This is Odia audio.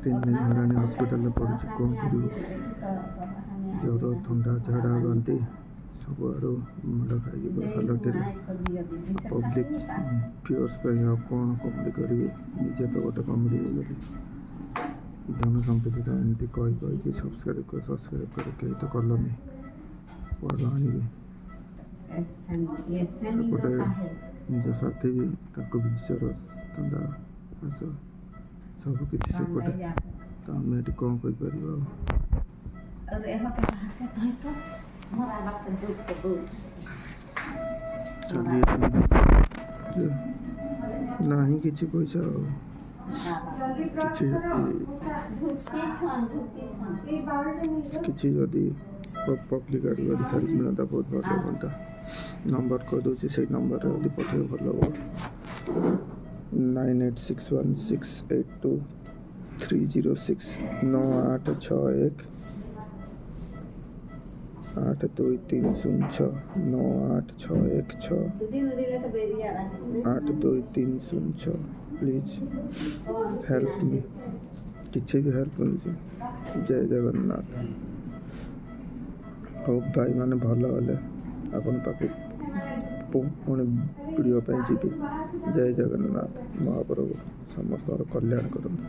3 ଦିନ ହେଲାଣି ହସ୍ପିଟାଲରେ ପଡ଼ିଛି। କ'ଣ କରିବୁ? ଜ୍ୱର, ଥଣ୍ଡା, ଝାଡ଼ା, ବାନ୍ତି, ସବୁଆଡ଼ୁ ମାଡ଼ ଖାଇକି ପୁରା ହାଲତ ହେଲା। ପବ୍ଲିକ୍ ଭିଉଅର୍ସ ପାଇଁ ଆଉ କ'ଣ କମେଡ଼ି କରିବି? ନିଜେ ତ ଗୋଟେ କମେଡ଼ି ହେଇଗଲି। ଧନ ସମ୍ପତ୍ତିଟା ଏମିତି କହି କହିକି ସବସ୍କ୍ରାଇବ୍ କର, ସବସ୍କ୍ରାଇବ୍ କର, କେହି ତ କଲନି। କୁଆଡ଼ୁ ଆଣିବି? ସେପଟେ ନିଜ ସାଥୀ ବି, ତାକୁ ବି ଜ୍ୱର, ଥଣ୍ଡା, କାଶ ସବୁ କିଛି ସେପଟେ। ତ ଆମେ ଏଠି କ'ଣ କହିପାରିବା ଆଉ? अरे हो तो मोरा बात दुख बहुत। ଚାଲି ନାହିଁ କିଛି ପଇସା ଆଉ କିଛି କିଛି ଯଦି ପବ୍ଲିକ୍ ଆଡ଼ୁ ଯଦି ହେଲ୍ପ ମିଳନ୍ତା, ବହୁତ ଭଲ ହୁଅନ୍ତା। ନମ୍ବର କହିଦେଉଛି, ସେଇ ନମ୍ବରରେ ଯଦି ପଠାଇବେ ଭଲ ହେବ। 9861682306, 9861 82306, 98616 82306। Please help me. କିଛି ବି ହେଲ୍ପ ମିଳୁଛି। ଜୟ ଜଗନ୍ନାଥ। ହଉ ଭାଇମାନେ, ଭଲ ହେଲେ ଆପଣ ପାଖକୁ ପୁଣି ଭିଡ଼ିଓ ପାଇଁ ଯିବି। ଜୟ ଜଗନ୍ନାଥ। ମହାପ୍ରଭୁ ସମସ୍ତଙ୍କର କଲ୍ୟାଣ କରନ୍ତୁ।